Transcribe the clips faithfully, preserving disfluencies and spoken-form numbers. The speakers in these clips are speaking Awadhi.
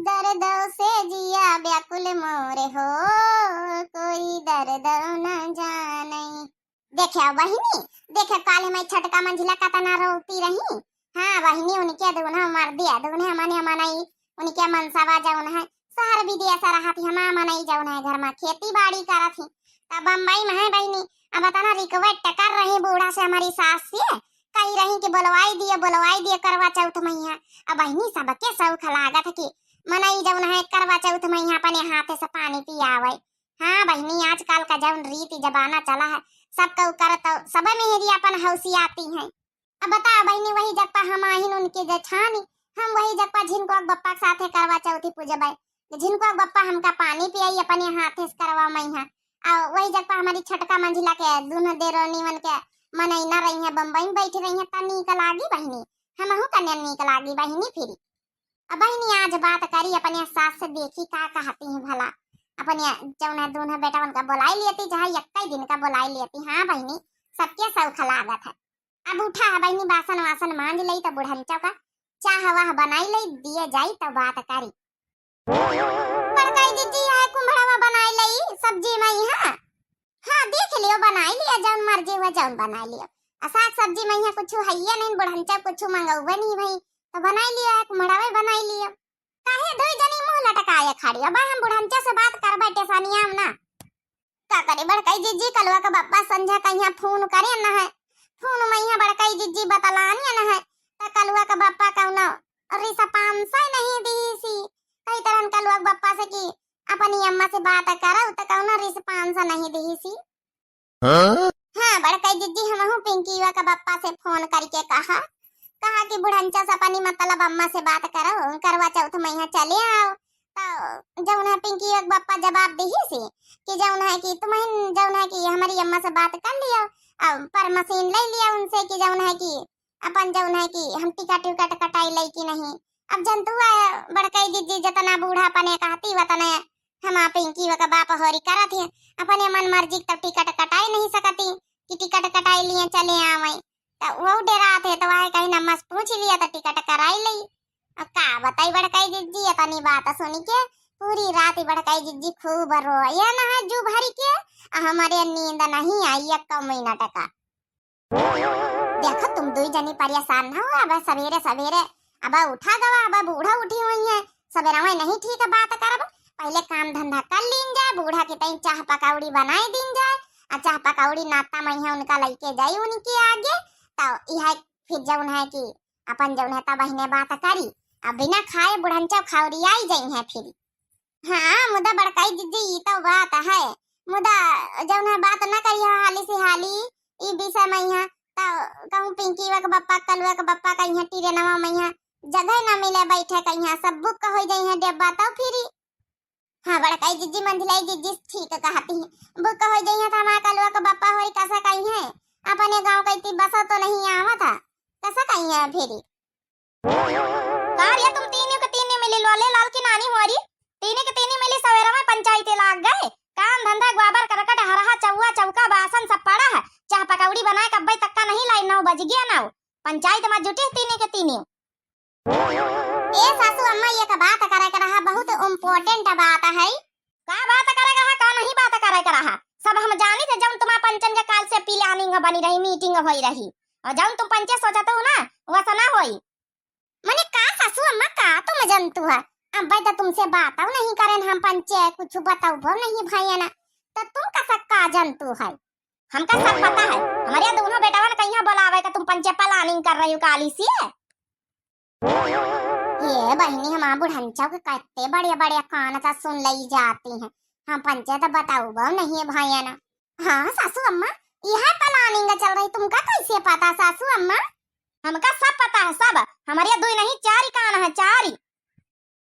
दर्दों से जिया व्याकुल मोरे हो, कोई दर्दों न जाने। देखे बहिनी, देखे काल्हि मइँ छटका मंझिला कतना रोवती रही। हाँ बहिनी, उनके दुन्हो मर्दे, दुन्हे मने मनई, उनके मनसवा जउन है, सहर विदेस रहत ही, हमा मनई जउन है, घर मा खेती बाड़ी करत ही। तब बम्बई मा है बहिनी, अब अतना request कर रही बूढ़ा से, हमरी सास से, कही रही कि बोलवाई दिए, बोलवाई दिए करवा चौथ मइहाँ। अब बहिनी, सबके सौख लागत है कि मनई जउन है, करवा चौथ मइहाँ अपने हाथे से पानी पियावे। हाँ बहिनी, आजकल का जउन रीति जमाना चला है, सब कउ करत, सब मेहरी अपन हौसियाती हैं। अब बताओ बहिनी, वही जगपा हम आहिन उनके जेठानी, हम वही जगपा झिनकुआ के बप्पा के साथे करवा चौथी पूजबै। झिनकुआ के बप्पा हमका पानी पियाई, अपने हाथे से करवा मइहाँ। आ वही जगपा हमरी छटका मंझिला के दुन्हो देरोनिवन के मनई न रही है, बम्बई मा बैठी रही है, त नीक लागी बहिनी, हमहू कन्या नीक लागी बहिनी फिरी। अब बहिनी आज बात करी अपने सास से, देखी का कहती हैं भला। अपने जउन है दुन्हो बेटवन का बोलाई लेती, चाहे एक्कै दिन का बोलाई लेती। हाँ बहिनी, सबके सौख लागत है। अब उठा है बहिनी, बासन वासन माँज लई, त बुढ़ंचा का चाह वाह बनाई लई, दिए जाई त बात करी। बड़काई जिज्जी, यह कुम्हड़वा बनाई लई सब्जी मइहाँ। हाँ, देख लियो, बनाई लियो, जउन मर्जी हुआ, जउन बनाई लियो। आ साग सब्जी मइहाँ कुछु हइये नहीं, बुढ़ंचा कुछु मंगउबे नहीं भई, त बनाई लियो, कुम्हड़वे बनाई लियो। काहे दुई जनी मुँह लटकाए खड़ी हो? अब हम बुढ़ंचा से बात करबै टेसनिया मा ना। का करी बड़काई जिज्जी, कलुआ के बप्पा संझा कहिया फोन करे न है, फोन मइहाँ बड़काई जिज्जी बतलानी न है, त कलुआ के बप्पा कउनो response नहीं दिहिसी। कही तरन कलुआ के बप्पा से कि अपनी अम्मा से बात करउ, त कउनो response नहीं दिहिसी। हाँ? हाँ, बड़काई जिज्जी, हमहू पिंकीवा के बप्पा से फोन करिके कहा, कहा कि बुढ़ंचा से अपनी मतलब अम्मा से बात करउ, करवा चौथ मइहाँ चले आओ। त जउन है पिंकीवा के बप्पा जवाब दिहिसी कि जउन है कि तुमहिन जउन है कि हमरी अम्मा से बात कर लियो, अब permission लइ लियो उनसे कि जउन है कि अपन जउन है कि हम टिकट विकट कटाई लई कि नहीं। अब जनतुआ बड़काई जिज्जी, जतना बूढ़ा अपने कहती वतने हमा पिंकीवा के बाप होरी करत ही, अपने मन मर्जी के त टिकट कटाई नहीं सकती कि टिकट कटाई लिए चले आवै। त वहू डेरात है, त वह कही अम्मा से पूछ लिया त टिकट कराई लई। अब का बताई बड़काई जिज्जी, इतनी बात सुनिके पूरी रात बड़काई जिज्जी खूब रोए न है जी भरिके, आ हमरे नींद नहीं आई एक्को मिनट का। देखो तुम दुई जनी परेशान न हो, अब सबेरे सबेरे अब उठा गवा, अब बूढ़ा उठी हुई है, सबेरवे नहीं ठीक बात करब, पहिले काम धंधा कर लीन जाए, बूढ़ा के तई चाह पकौड़ी बनाई दीन जाए, आ चाह पकौड़ी नाश्ता मइहाँ उनका लइके जाई उनके आगे, त इहै फिर जउन है कि अपन जउन है तब बहिने बात करी, अब बिना खाए बुढ़ंचा खौरियाई जइहैं फिर। हाँ, मुदा बड़काई जिज्जी, ई तउ बात है। मुदा जउन है बात न करिहो हाली से हाली, ई विषय मइहाँ, तउ कहूँ पिंकीवा के बप्पा, कलुआ के बप्पा कहिहैं टिरेनवा मइहाँ जगह न मिले बैठे, कहिहैं सब book होइ जइहैं डेब्बा तउ फिरी। हाँ, बड़काई जिज्जी, मंझिलाई जिज्जी ठीक कहती हैं, book होइ जइहैं त हमार कलुआ के बप्पा होई कसा कहिहैं, अपने गाँव कइती बसो तो नहीं आवत है, कसा कहिहैं फिरी। का रे तुम तीनों के तीनों मिली लोले लाल की नानी होरी? तीनों के तीनों मिली सवेरा में पंचायती लाग गए। काम धंधा, गोबर करकट, हरहा, चौवा चौका, बासन सब पड़ा है। चाह पकौड़ी बनाए कब्बे तक का नहीं लाई, नौ बज गया ना। पंचायत में जुटे तीनों के तीनों। ए सासू अम्मा, एक बात करे के रहा, बहुत important बात है। का बात करे के रहा, का नहीं बात करे के रहा? सब हम जानी थे, जउन तुम्हार पंचन के काल से planning बनी रही, meeting होई रही, और जउन तुम पंचे सोचत हो ना, वैसा ना होई। मने का सासू अम्मा, का तुम जनतु है? अब्बे त तुमसे बातउ नहीं करेन हम पंचे, कुछ बतउबो नहीं भयेन, त तुम कसा का जनतु है? हमका सब पता है, हमरे दुन्हो बेटवन कहिया बोलावे का तुम पंचे planning कर रही हो काली से। ये बहिनी, हमार बुढ़ंचा के कत्ते बड़े बड़े कान त सुन लई जाती हैं, हम पंचे त बतउबो नहीं भयेन। हाँ सासू अम्मा, इहै planning चल रही, तुमका कैसे पता सासू अम्मा? हमका सब पता है, सब। हमरे दुई नहीं, चारी कान है, चारी।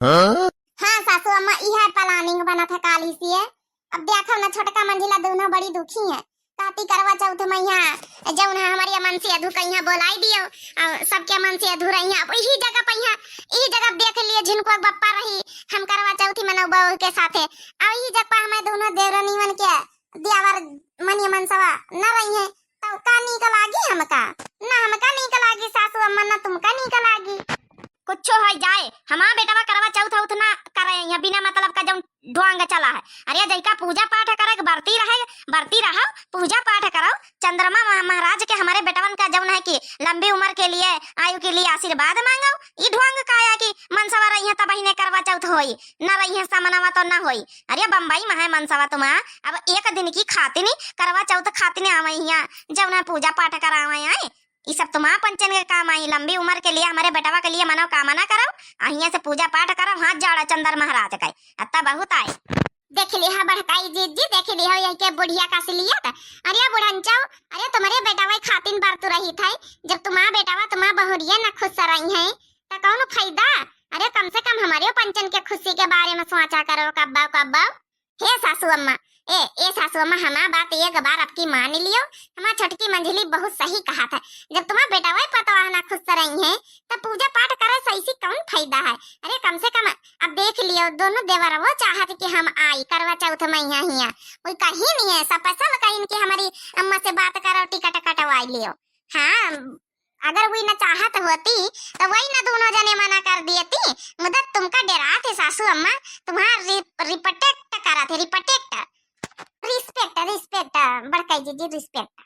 हाँ? हाँ सासू अम्मा, इहै planning बनत है काली से। अब देखो ना, छोटका मंझिला दुन्हो बड़ी दुखी है, कहती करवा चौथ मइहाँ जउन है हमरी अमन से अधू कहिया बोलाई दियो, और सबके अमन से अधू रही है। अब इही जगह पइहाँ, इही जगह देख लिए झिनकुआ के बप्पा रही, हम करवा चौथी मनउबो के साथे। अब इही जगह पर हमें दुन्हो देवरनिवन के दियावर मनिया मनसवा न रही है, तउ का नीक लागी हमका? ना हमका नीक लागी सासू अम्मा, ना तुमका नीक लागी। कुछो होइ जाए, हमार बेटवा करवा चौथ उथ ना करे, यहाँ बिना मतलब का जौन ढोंग चला है। अरे जइका पूजा पाठ करे के बरती रहे, बरती रहो, पूजा पाठ करो, चंद्रमा महा-, महाराज के हमरे बेटवन का जौन है कि लंबी उम्र के लिए, आयु के लिए आशीर्वाद मांगो। ई ढोंग का है कि मनसवा रहिए तब ही ने करवा चौथ होई, न रहिए समनवा तो न होई। अरे बम्बई में है मनसवा तुम्हार, अब एक दिन की खातिनी करवा चौथ खातिनी आवे हियाँ, जौन है पूजा पाठ करावे आए। ई सब तुम्हार पंचन के काम आई, लंबी उम्र के लिए, हमरे बेटवा के लिए मनोकामना करो, आ हियाँ से पूजा पाठ करो, हाथ जोड़ा चंद्र महाराज का, अत्ता बहुत आए। देख लिहा बड़काई जीजी, देख लिहा यही के बुढ़िया का असलियत। अरे बुढ़नचौ, अरे तुम्हरे बेटवा खातिन बरतु रही थे, जब तुम्हार बेटवा तुम्हार बहुरिया न खुश रही है, त कौन फायदा? अरे कम से कम हमरे पंचन के खुशी के बारे में सोचा करो, कब्बो कब्बो। हे सासू अम्मा, ए, ए सासू अम्मा, हमार बात एक बार अबकी मान लियो, हमार छोटकी मंझली बहुत सही कहा था। जब तुम्हार बेटवा पतवा ना खुश रही है, तब पूजा पाठ करे से ऐसी कौन फायदा है? अरे कम से कम अब देख लियो, दोनों देवरवो चाहत कि हम आई करवा चौथ में यहाँ हिया। कोई कहीं नहीं है, सब पैसा कहीं कि हमारी अम्मा से बात करो, टिकट कटवाई लियो। हाँ, अगर वही न चाहत होती, तो वही न दोनों जने मना कर दिए थी। मुदा तुमका डेरात है सासू अम्मा, तुम्हार रि-, रिपटेक्ट करत है, रिपटेक्ट। रिस्पेक्ट, रिस्पेक्ट, बड़काई जीजी, रिस्पेक्ट।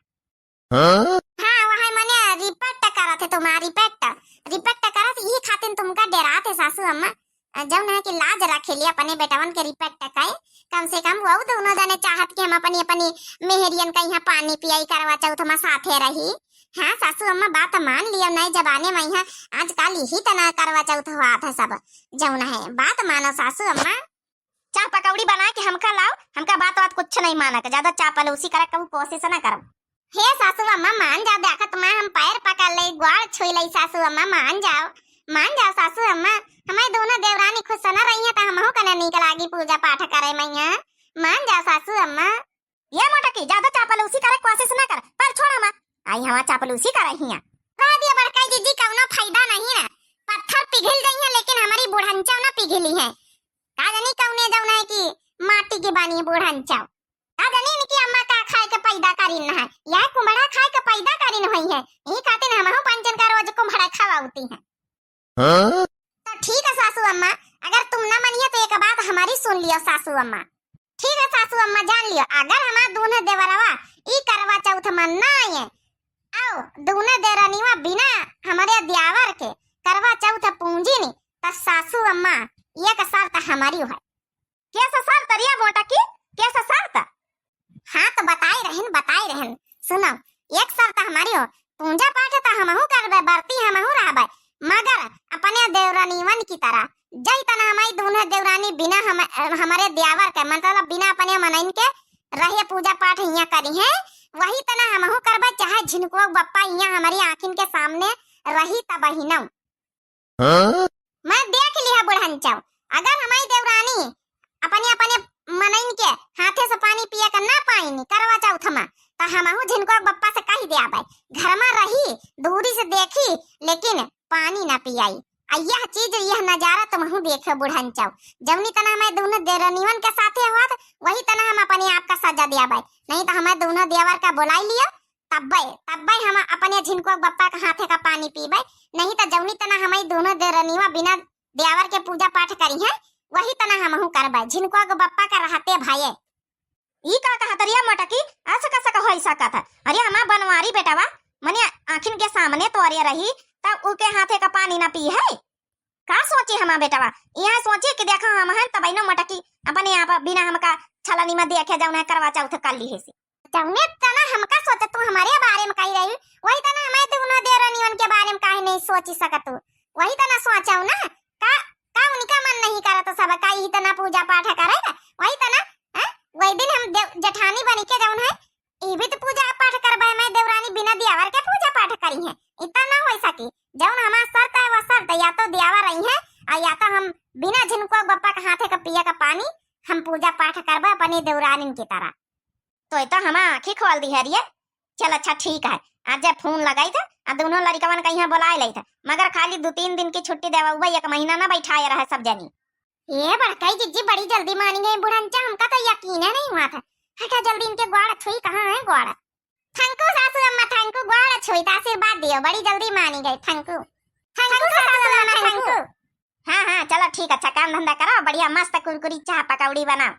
हाँ? हाँ, वहाँ मने रिपेक्ट करत है तुम्हार, रिपेक्ट। रिपेक्ट करत, यही खातिर तुमका डेरात है सासू अम्मा। अ, जौन है कि लाज रखेली अपने बेटवन के रिपेक्ट कई। कम से कम वो दोनों जने चाहत कि हम अपनी, अपनी मेहरियन का यहाँ पानी पियाई करवा चौथ में साथे रही। हाँ सासू अम्मा, बात मान लियो, नए जमाने में यहाँ आजकल यही तना करवा चौथ हुआ था सब। जौन है, बात मानो सासू अम्मा। चाह पकौड़ी बना के हमका लाओ, हमका बात वात कुछ नहीं मानक, ज्यादा चापलूसी करक कहूँ कोशिश ना करब। हे सासू अम्मा, मान जाओ, देखत मैं हम पैर पकड़ ले, ग्वाड़ छुई ले, सासू अम्मा, मान जाओ, मान जाओ सासू अम्मा। हमारे दोनों देवरानी खुश न रही है, तो हमहू कने नीक लागी पूजा पाठ करे मैया। मान जाओ सासू अम्मा। ये मोटकी, ज्यादा चापलूसी करे कोशिश ना कर, पर छोड़ हमा। आई हमा चापलूसी करे हिया। कह दिया बड़काई जीजी, कौनो फायदा नहीं ना, पत्थर पिघल गई है, लेकिन हमारी बुढ़ंचा ना पिघली है। का जानी कौने जौन है कि माटी के बानी बुढ़ंचा। का जानी इनकी अम्मा का खाए के पैदा करिन है, यह कुम्हड़ा खाए के पैदा करिन हुई है, यही खातिर हमहू पंचन का रोज कुम्हड़ा खवाउती है। हाँ? तो ठीक है सासू अम्मा, अगर तुम ना मानिए तो एक बात हमारी सुन लियो सासू अम्मा। ठीक है सासू अम्मा, जान लियो, अगर हमार दूनो देवरवा ई करवा चौथ में ना आए, आओ दूनो देरनिवा बिना हमारे द्यावर के करवा चौथ पूंजी नी, तो सासू अम्मा एक शर्त हमारी है। कैसा शर्त रिया मोटकी? कैसा शर्त? हाँ तो बताई रहन, बताई रहन। सुनो, एक शर्त हमारी हो, पूजा पाठ तो हमहू करबे, बरती हमहू रहबे, मगर अपने देवरानीवन की तरह। जई तना हमारी दूनो देवरानी बिना हम, हमारे द्यावर के, मतलब बिना अपने मनइन के रहिए पूजा पाठ हियाँ करी है, वही तना हमहू करबे, चाहे झिनकुआ बप्पा हियाँ हमारी आँखिन के सामने रही तब ही न। हाँ? मैं देख लिहा बुढ़ंचव, अगर हमारी देवरानी अपने, अपने मनइन के हाथे से पानी पिए के ना पाइन करवा चौथ मा, तो हमहू झिनकुआ बप्पा से कही दे आबे, घर मा रही, दूरी से देखी, लेकिन पानी ना पियाई। आ यह चीज, यह नजारा तुमहू देखो बुढ़ंचव, जौनी तना हमारे दूनो देरनिवन के साथे होत, वही तना हम अपने आप का सजा दे आबे, नहीं तो हमारे दूनो देवर का बुलाई लियो, तब्बे, तब्बे हम अपने झिनकुआ बप्पा के हाथे का पानी पीबे, नहीं तो जौनी तना हमारी दूनो देरनिवा बिना द्यावर के पूजा पाठ करी है, वही तना हमहू करबे, झिनकुआ बप्पा का रहते भये। ई का कहत रिया मोटकी, असक असक होई सकत है? अरे हमार बनवारी बेटवा, मने आँखिन के सामने तोरे रही, तब ऊ के हाथे का पानी ना पी है? का सोची हमार बेटवा? यहाँ सोची कि देखा हम हैं तबैनो मोटकी अपने आप बिना हमका छलनी मा देखे जौन है करवा चौथ कर ली है से। जौने तना हमका सोचे तू हमारे बारे में कही रही, वही तना हमारे दूनो देरनियन के बारे में काहे नहीं सोची सकत तू? वही तना सोचऊ ना, का, का उनका मन नहीं करत सब का यही तना पूजा पाठ करे? वही तना, हैं? वही दिन हम देव-, जेठानी बनी के जौन है, ई भी तो पूजा पाठ करबे, मैं देवरानी बिना दियावर के पूजा पाठ करी है, इतना ना हो सकी। जौन हमार शर्त है, वो शर्त या तो दियावर रही है, और या तो हम बिना झिनकुआ बप्पा के हाथे का पिए का पानी हम पूजा पाठ करबे अपनी देवरानिन की तरह। तो ये तो हमार आँखी खोल दी है रिये। चल अच्छा ठीक है, आज जब फोन लगाई था, आ दोनों लड़िकवन का यहाँ बुलाए लाई था, मगर खाली दो तीन दिन की छुट्टी देवा हुआ, एक महीना ना बैठाए रहे सब जनी। ये बड़काई जिज्जी बड़ी जल्दी मानी गई बुढ़ंचा, हमका तो यकीन ही नहीं हुआ था। हटा जल्दी इनके ग्वाड़ छुई, कहाँ है ग्वाड़? थैंक यू सासू अम्मा, थैंक यू, ग्वाड़ छुई तो आशीर्वाद दियो, बड़ी जल्दी मानी गई, थैंक यू। थैंक यू सासू अम्मा, थैंक यू। हाँ हाँ, चलो ठीक, अच्छा काम धंधा करो, बढ़िया मस्त कुरकुरी चाह पकौड़ी बनाओ।